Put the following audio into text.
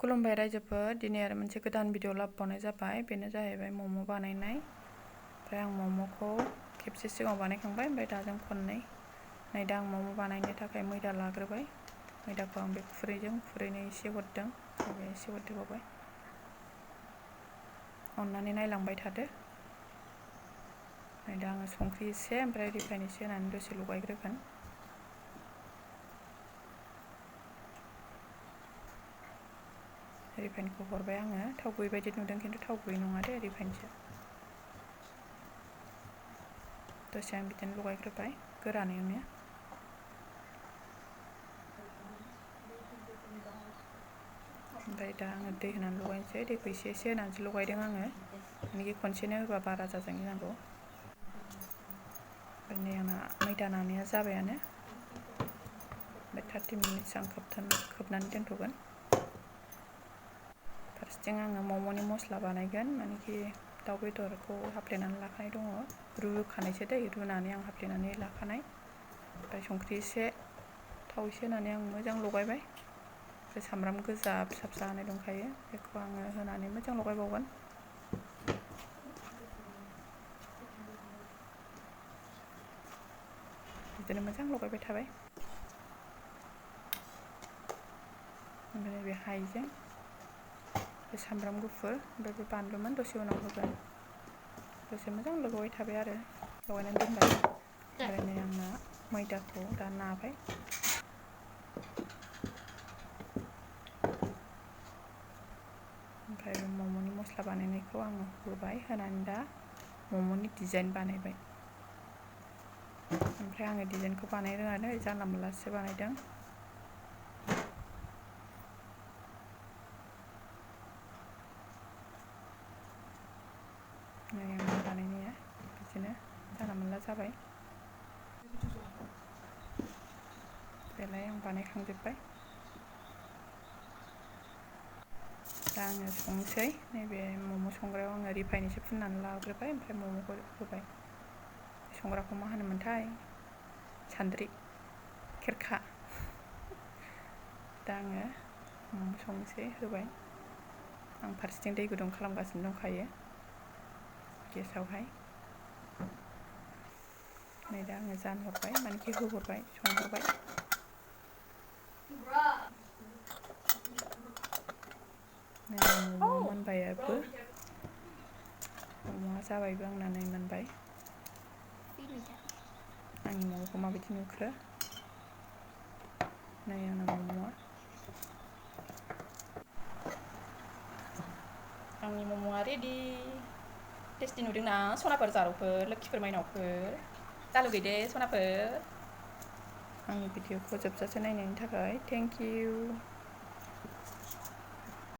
खुलुमबाय रायजोफोर, दिनै आरो मोनसे गोदान भिडिअ लाबोनाय जाबाय। बेनो जाहैबाय मम' बानायनाय। ओमफ्राय आं मम'खौ खेबसे सिगाङाव बानायखांबाय, ओमफ्राय दाजों खननै। नै दा आं मम' बानायनो थाखाय मैदा लाग्रोबाय। मैदाखौ आं बे खुरैनै एसे हरदों, एसे हरदेरबावबाय। अननानै नायलांबाय थादो। नै दा आङो संख्रि एसे ओमफ्राय रिफाइन एसे होनानै दसे लगायग्रोगोन। रिफाइनखौ हरबाय आङो। थाव गुबै बायदि नुदों, खिन्थु थाव गुबै नङा दे, रिफाइनसो। दसे आं बिदिनो लगायग्रोबाय गोरानैनो। ओमफ्राय दा आङो दै होनानै लगायनोसै। दैखौ एसे होनानैसो लगायदों आङो, माने खनसेनो होबा बारा जाजानो गिनांगौ। ओमफ्राय नै आंना मैदा नानाया जाबायानो। ओमफ्राय 30 मिनिटसो आं खोबनानै दोनथ'गोन। फारसेथिं आङो मम'नि मस्ला बानायगोन, मानेखि दाउ बेदरखौ हाफ्लेनानै लाखानाय दङ। रुखानायसो दै, रुनानै आं हाफ्लेनानै लाखानाय। ओमफ्राय संख्रि एसे, थाव एसे होनानै आं मोजां लगायबाय। ओमफ्राय सामब्राम गोजा फिसा फिसा हानाय दंखायो, बेखौ आङो होनानै मोजां लगायबावगोन। बिदिनो मोजां लगायबाय थाबाय। ओमफ्राय बे हाइजें, बे सामब्राम गुफुर, ओमफ्राय बे बानलुमोन दसे उनाव होगोन। दसे मोजां लगायबाय थाबाय आरो लगायनानै दोनबाय। ओमफ्राय नै आंना मैदाखौ दा नाबाय। ओमफ्राय बे मम'नि मस्ला बानायनायखौ आङो होबाय, होनानै दा मम'नि डिजाइन बानायबाय। ओमफ्राय आङो डिजाइनखौ बानायनो रोङानो, जानला मोनलासो बानायदों। नै आंनि बानायनाया बिदिनो जानला मोनला जाबाय। बेलाय आं बानायखांजोब्बाय। दा आङो संनोसै। नैबे मम' संग्रायाव आङो रिफाइन एसे फुननानै लाग्रोबाय, ओमफ्राय मम'खौ होबाय। संग्राखौ मा होनोमोनथाय? सान्द्रि, खेरखा। दा आङो मम' संनोसै, होबाय। आं फारसेथिं दै गुदुं खालामगासिनो दंखायो गेसावहाय। नै दा आङो जानहरबाय, मानेखि होहरबाय, संहरबाय। नै मम'आ मोनबायाबो। मम'आ जाबायबो आंना, नै मोनबाय। आंनि मम'खौ माबायदि नुखो? नै आंना मम'आ। आंनि मम'आ रेडि। टेस्टि नुदोंना सनाफोर, जारौफोर, लोखिफोर, माइनावफोर? जालुगैदे सनाफोर। आंनि भिडिअखौ जोबजासे नायनायनि थाखाय थेंक इउ।